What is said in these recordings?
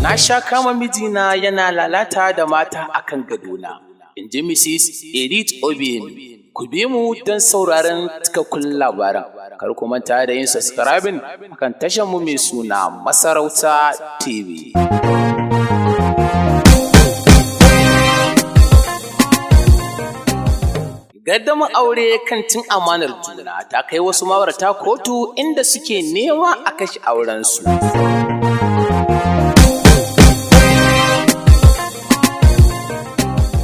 Na sha kama mijina yana lalata da mata akan gadona, in ji Mrs. Edith Obiemi. Ku bi mu don sauraron cikakkun labaran. Kar ku manta da yin subscribing akan tashar mu mai suna Masarauta TV. Gardamar aure kan cin amanar juna ta kai wasu ma'aurata kotu, inda suke nema a kashe aurensu.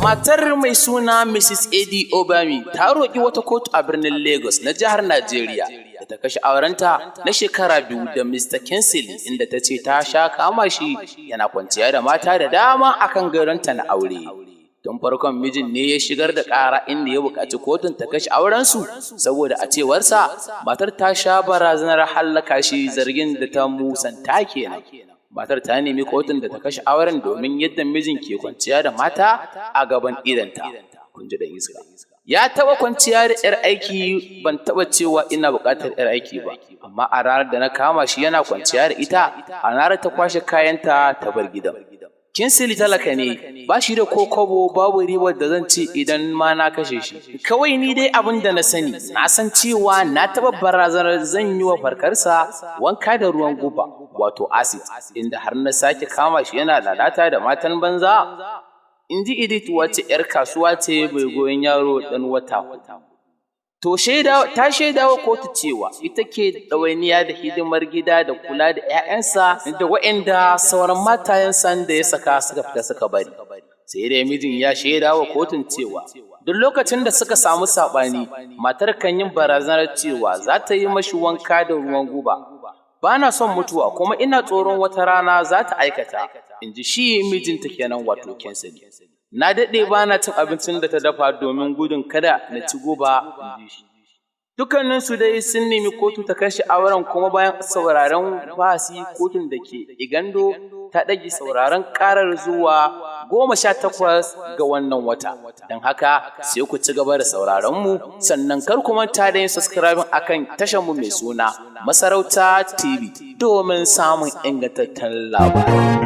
Matar mai suna Mrs. Edi Obami ta roƙi wata kotu a birnin Lagos na jihar Najeriya da ta kashe aurenta na shekara 2 da Mr. Kinsley, inda ta ce ta sha kama shi yana kwanciya da mata da dama akan gadonta na aure. Tun farkon mijin ne ya shigar da ƙara, inda ya buƙaci kotun ta kashe aurensu saboda a cewarsa matar ta sha barazanar hallaka shi, zargin da ta musanta kenan. Matar ta nemi kotun da ta kashe auren domin yadda mijin ke kwanciya da mata a gaban idonta. Kun ji ɗan iska. Ya taɓa kwanciya da 'yar aiki. Ban taɓa cewa ina buƙatar 'yar aiki ba, amma a ranar da na kama shi yana kwanciya da ita, a ranar ta kwashe kayanta ta bar gidan. Kinsley talaka ne, ba shi da ko kobo, babu ribar da zan ci idan ma na kashe shi. Kawai ni dai abin da na sani, na san cewa na taɓa barazanar zan yi wa farkarsa wanka da ruwan guba, wato acid, inda har na sake kama shi yana lalata da matan banza. In ji Edith, wacce 'yar kasuwa ce mai goyon yaro ɗan wata 4. To ta shaida wa kotu cewa ita ke ɗawainiya da hidimar gida da kula da 'ya'yansa da waɗanda sauran matayensa da ya saka suka fita suka bari. Sai dai mijin ya shaida wa kotun cewa duk lokacin da suka samu saɓani, matar kan yin barazanar cewa za ta yi mashi wanka da ruwan guba. Ba na son mutuwa, kuma ina tsoron wata rana za ta aikata, in ji shi mijinta kenan, wato Kinsley. Na daɗe ba na cin abincin da ta dafa domin gudun kada na ci guba, in ji shi. Dukkaninsu dai sun nemi kotu ta kashe auren, kuma bayan sauraron bahasi, kotun da ke Igando ta ɗage sauraron ƙarar zuwa 18 ga wannan wata. Don haka sai ku ci gaba da sauraron mu, sannan kar ku manta da yin subscribing akan tashar mu mai suna Masarauta TV domin samun ingantattun labarai.